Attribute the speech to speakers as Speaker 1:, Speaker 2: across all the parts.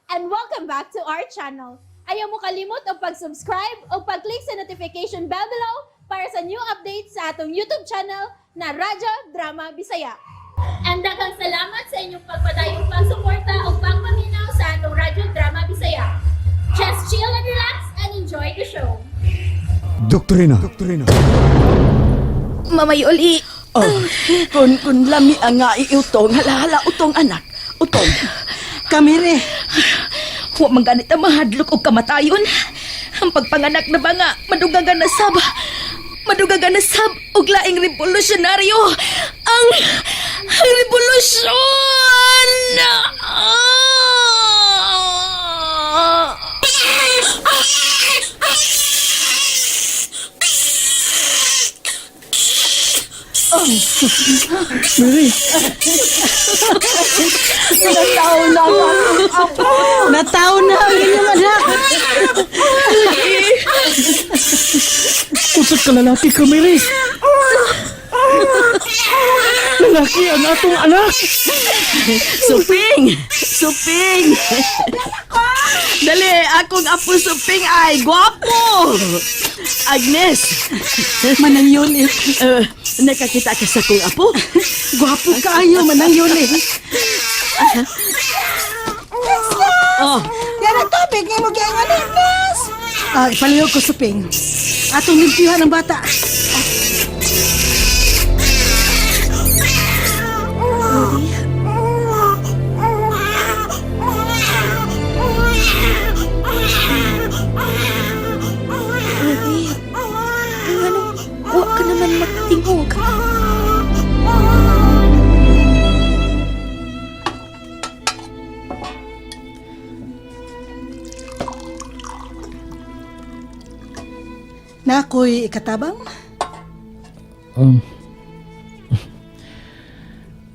Speaker 1: And welcome back to our channel. Ayaw mo kalimot og pag-subscribe o pag-click sa notification bell below para sa new updates sa atong YouTube channel na Radyo Drama Bisaya. And daghang salamat sa inyong pagpadayong pagsuporta o pagpaminaw sa atong Radyo Drama Bisaya. Just chill and relax and enjoy the show.
Speaker 2: Doktrina. Doktrina.
Speaker 3: Mama Yoli,
Speaker 4: Oh, kun lami ang nga iutong, hala utong anak. Utong.
Speaker 5: Kamire,
Speaker 3: wa man ganit ang mahadlok og kamatayon. Ang pagpanganak na ba nga, madugagan na sab. Madugagan na sab og laing revolusyonaryo. Ang revolusyon! Ah!
Speaker 2: Mary!
Speaker 4: Nataw na ang akong apo.
Speaker 5: nataw na ang inyong anak.
Speaker 2: Usag ka lalaki ka, Mary! Lalaki ang atong anak!
Speaker 4: Suping! Suping! Dali, akong apo Suping ay gwapo! Agnes,
Speaker 5: Manang Yoli.
Speaker 4: Nakakita ka sa akong apo?
Speaker 5: Gwapo kaayo, Manang Yoli.
Speaker 4: Oh,
Speaker 5: Yan ang tubig nga mo giyang anak. Ah, ipalihog ko suping. Atong limpyuhan ang bata.
Speaker 3: Rudy, nganong wa ka naman magtingog?
Speaker 5: Na ako'y ikatabang?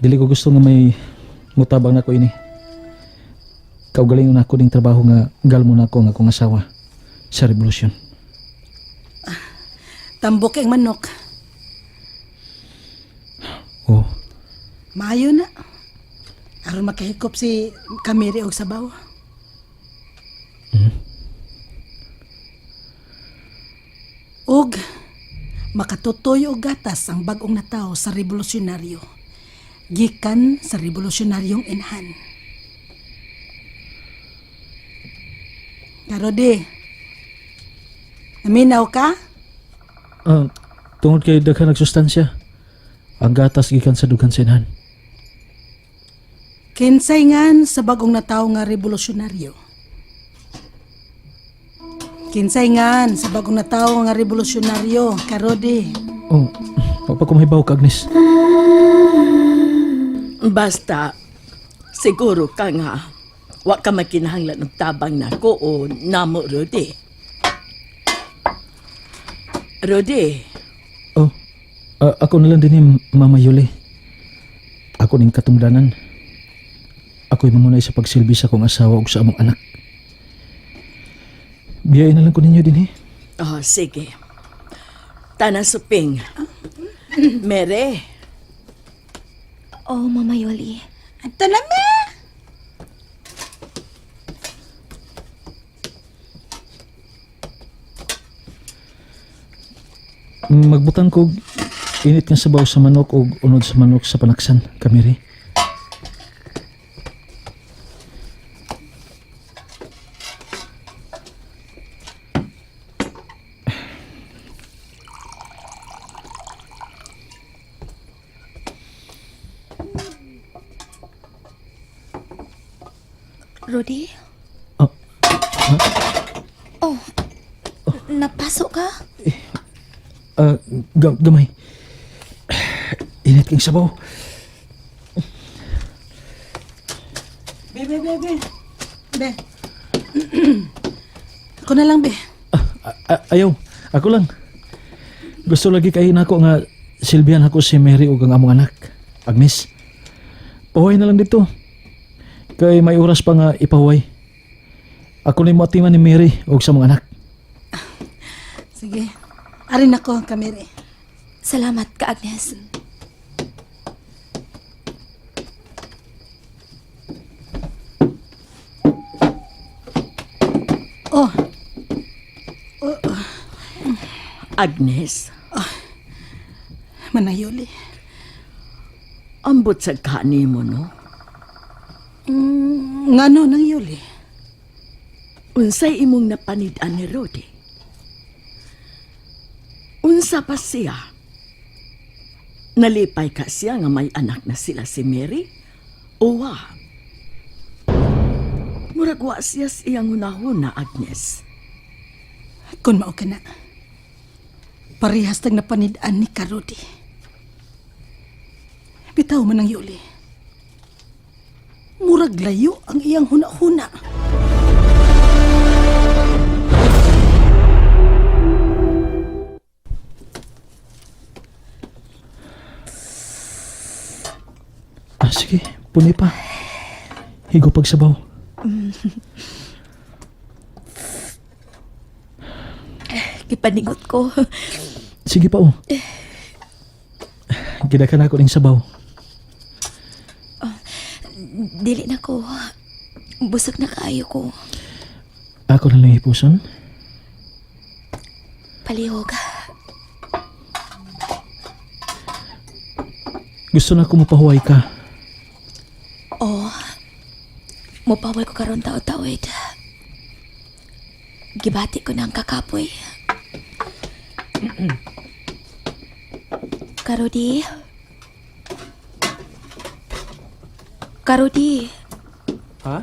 Speaker 6: Dili ko gusto nga may mutabang nako ini. Kaugalingon nako ning trabaho nga galmo nako ang akong asawa sa revolusyon.
Speaker 5: Tambok ang manok.
Speaker 6: Oh,
Speaker 5: Maayo na. Aron makahikop si Kamiri og sabaw. Og makatutoy og gatas ang bag-ong natawo sa revolusyonaryo. Gikan sa revolusyonaryong inhan. Karodi, naminaw ka?
Speaker 6: Ah, tungod kay daghan nagsustansya. Ang gatas gikan sa dughan sa inhan.
Speaker 5: Kinsay ngan sa bagong natawo nga revolusyonaryo? Kinsay ngan sa bagong natawo nga revolusyonaryo, Karodi?
Speaker 6: Oh, wa pa ko mahibaw ka, Agnes.
Speaker 4: Basta, siguro ka nga, wa ka makinahanglan ng tabang nako o namo, Rudy. Rudy,
Speaker 6: Oh, ako na lang din ni Mama Yuli. Ako ning katungdanan. Ako'y mangunay sa pagsilbi sa akong asawa ug sa among anak. Biyain na lang ko ninyo din eh.
Speaker 4: Oh, sige. Tanan suping. Mere,
Speaker 3: Oh, Mama Yoli.
Speaker 5: Anto na me!
Speaker 6: Magbutang kog init nga sabaw sa manok ug unod sa manok sa panaksan, kamiri.
Speaker 3: Rudy?
Speaker 6: Oh,
Speaker 3: Oh, napaso ka?
Speaker 6: Gamay. Init kang sabaw.
Speaker 5: Be, be, be, be. Be. Ako na lang, be.
Speaker 6: Ayaw, ako lang. Gusto lagi kay nako nga silbihan ako si Mary ug ang among anak, Agnes. Pahuway na lang dito. Kay may oras pa nga ipahuway. Ako ni moatiman ni Mary ug sa among anak.
Speaker 5: Sige. Arin ako, Kamiri.
Speaker 3: Salamat ka, Agnes.
Speaker 5: Oh,
Speaker 4: Agnes,
Speaker 5: Manayuli.
Speaker 4: ambot sa kanimo no.
Speaker 5: Ngano nang Yuli?
Speaker 4: Unsay imong napanid-an ni Rudy? Unsa pa siya? Nalipay ka siya nga may anak na sila si Mary? O wa? Murag wa siya sa iyang hunahuna, Agnes.
Speaker 5: Kun mao ka na. Parehas tag napanid-an ni Karodi. Bitaw man ang Yuli. Murag layo ang iyang huna-huna.
Speaker 6: Ah, sige, puni pa. Higo pagsabaw.
Speaker 3: Gipaningot ko.
Speaker 6: Sige pa, oh. Gidakan ako ning sabaw.
Speaker 3: Dili na ko. Busog na kaayo ko.
Speaker 6: Ako na lang hipuson.
Speaker 3: Palihog.
Speaker 6: Gusto na ko mapahuway ka.
Speaker 3: Oh. Mupaway ko karon taw-tawid. Gibati ko na ang kakapoy. Karodi. Karodi.
Speaker 6: Ha?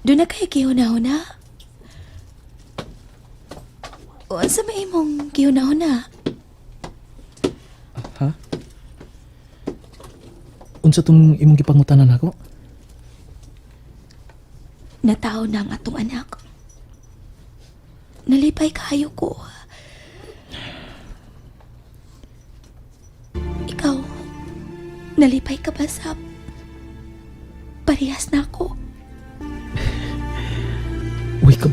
Speaker 3: Doon na kayo gihuna-huna? Unsa may imong gihuna-huna?
Speaker 6: Ha? Unsa tong imong gipangutanan ako?
Speaker 3: Nataw na ang atong anak. Nalipay kayo ko. Ikaw, nalipay ka ba sa parehas na ako?
Speaker 6: Uy, ka...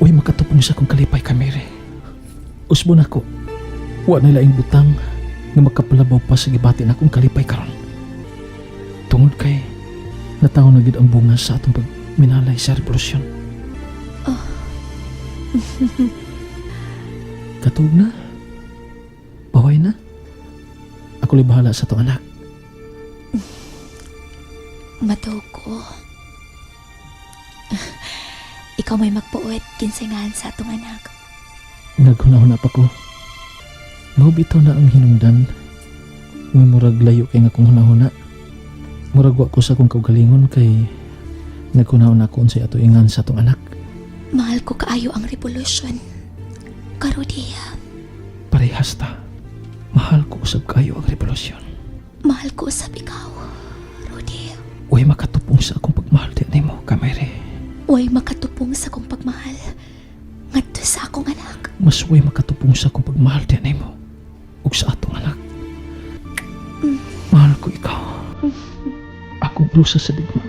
Speaker 6: Uy, makatupong sa akong kalipay ka, Mary. Usbo na ko. Wa na laing butang nga makapalabaw pa sa gibati na akong kalipay karon. Tungod kay nataw na gid ang bunga sa atong pagminalay sa revolusyon. Katug na. Baway na. Ako lay bahala sa atong anak.
Speaker 3: Mataw ko. Ikaw may magpuot kinsingahan sa atong anak.
Speaker 6: Naghuna-huna pa ko. Maubitaw na ang hinungdan. Nga murag layo kay nga kong hunahuna. Murag wa ko sa akong kaugalingon kay naghuna-huna ko unsay ato ingan sa atong anak.
Speaker 3: Mahal ko kaayo ang revolusyon. Karodiya,
Speaker 6: Parehas ta. Mahal ko usab kayo ang revolusyon.
Speaker 3: mahal ko usab ikaw. Rudy,
Speaker 6: Uy, makatupong sa akong pagmahal di nimo, Kamere.
Speaker 3: way makatupong sa akong pagmahal. Ngadto sa akong anak.
Speaker 6: Mas way makatupong sa akong pagmahal di nimo ug sa atong anak. Mahal ko ikaw. Akong brusa sa digma.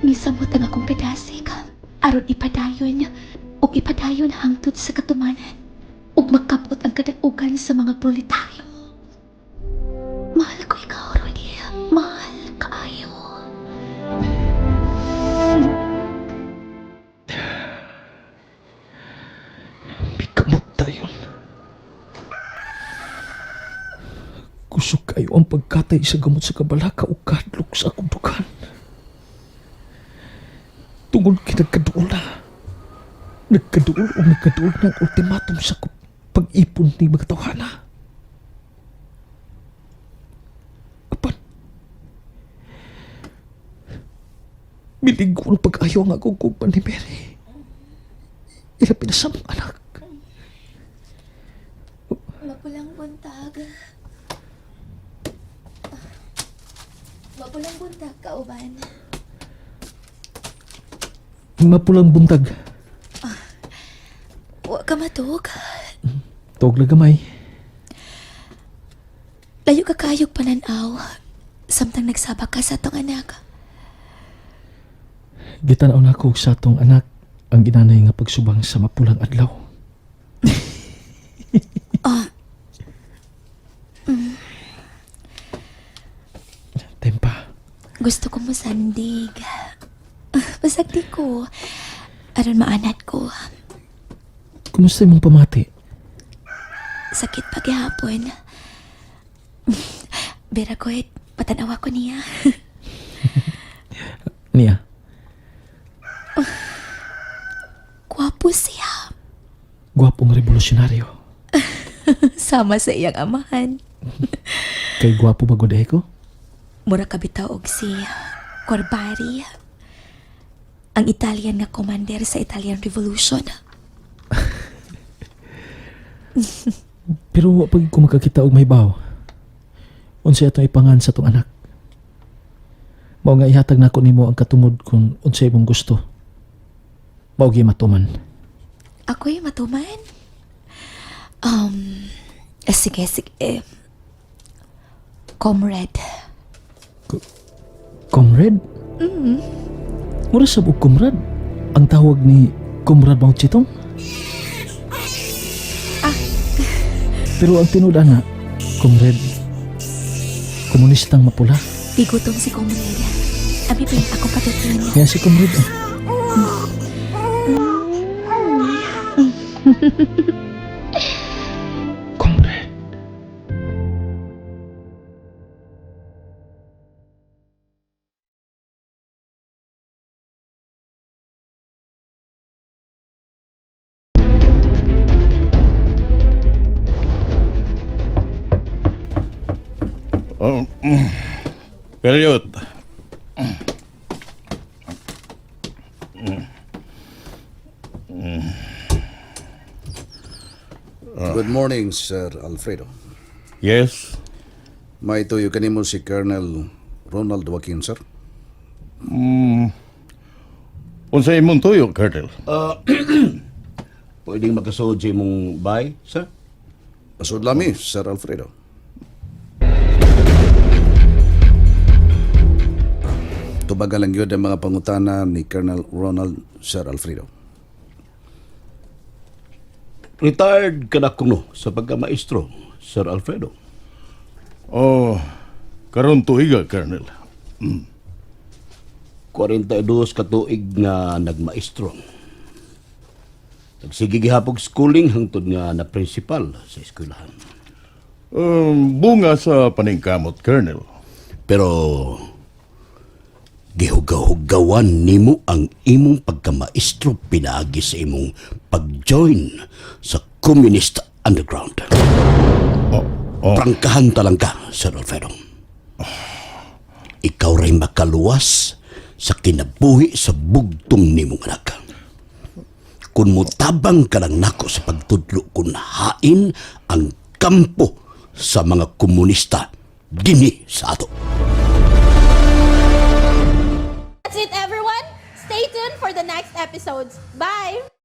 Speaker 3: Misamot ang akong kadasig. Aron ipadayon ug ipadayon hangtod sa katumanan ug magkapot ang kadaugan sa mga proletaryo. Mahal ko ikaw, Rudy. Mahal kaayo.
Speaker 6: Bikamot tayo. Kusog kayo ang pagkatay sa gamot sa kabalaka o kadlok sa akong dukan. Tungod kay nagkaduol na. Nagkaduol o nagkaduol na ang ultimatum sa pag-ipon ni mga tawhana. Apan, bilig ko ng pag-ayaw ang akong kupan ni Mary. Ila pinasamang anak.
Speaker 3: Mapulang buntag. Mapulang buntag, kauban.
Speaker 6: Mapulang buntag.
Speaker 3: Wa ka matug.
Speaker 6: Tuog na gamay.
Speaker 3: Layo ka kayog pananaw. Samtang nagsaba ka sa atong anak.
Speaker 6: Gitanaw na ko sa atong anak ang ginanay nga pagsubang sa mapulang adlaw. Tempa,
Speaker 3: Gusto ko mo sandig. Basag di ko. Aron maanad ko.
Speaker 6: Kumusta imong pamati?
Speaker 3: Sakit pa gihapon. Bera ko patanawa ko niya.
Speaker 6: Niya,
Speaker 3: Gwapo siya.
Speaker 6: gwapong revolusyonaryo.
Speaker 3: Sama sa iyang amahan.
Speaker 6: Kay gwapo ba gud ko?
Speaker 3: Mura kabitaw og si Corbari. Ang Italian nga commander sa Italian Revolution.
Speaker 6: Pero wa pag ko makakita og mahibaw. Unsay atong ipangan sa atong anak? Mao nga ihatag nako nimo ang katungod kung unsay imong gusto. Mao gyud matuman.
Speaker 3: Ako'y matuman. Sige, sige. Comrade.
Speaker 6: Comrade? Mm. Mura sab og comrade. Ang tawag ni Comrade Mao Zedong. Pero ang tinuod ana, comrade, komunistang mapula.
Speaker 3: Bigutom si Comrade. Abi pa ako patutin.
Speaker 6: Yan si comrade. Ah. Comrade.
Speaker 7: Period.
Speaker 8: Good morning, Sir Alfredo.
Speaker 7: Yes.
Speaker 8: May tuyo kanimo si Colonel Ronald Joaquin, sir.
Speaker 7: Unsa imong tuyo, Colonel?
Speaker 9: Pwedeng magkasuod sa imong bay, sir?
Speaker 8: Pasod lami, Sir Alfredo. Tubagal lang yun ang mga pangutana ni Colonel Ronald, Sir Alfredo.
Speaker 9: Retired ka na kuno sa pagkamaestro, Sir Alfredo.
Speaker 7: Oh, karon tuiga, Colonel.
Speaker 9: 42 ka tuig nga nagmaestro. Nagsige gihapog schooling hangtod nga na principal sa eskwelahan.
Speaker 7: Bunga sa paningkamot, Colonel.
Speaker 9: Pero gihugaw-hugawan nimo ang imong pagkamaestro pinaagi sa imong pag-join sa Communist Underground.
Speaker 7: Oh, oh.
Speaker 9: Prangkahan talang ka, Sir Alfredo. Ikaw ray makaluwas sa kinabuhi sa bugtong nimong anak. Kung mutabang ka lang nako sa pagtudlo kung hain ang kampo sa mga komunista dinhi sa ato.
Speaker 1: That's it, everyone. Stay tuned for the next episodes. Bye!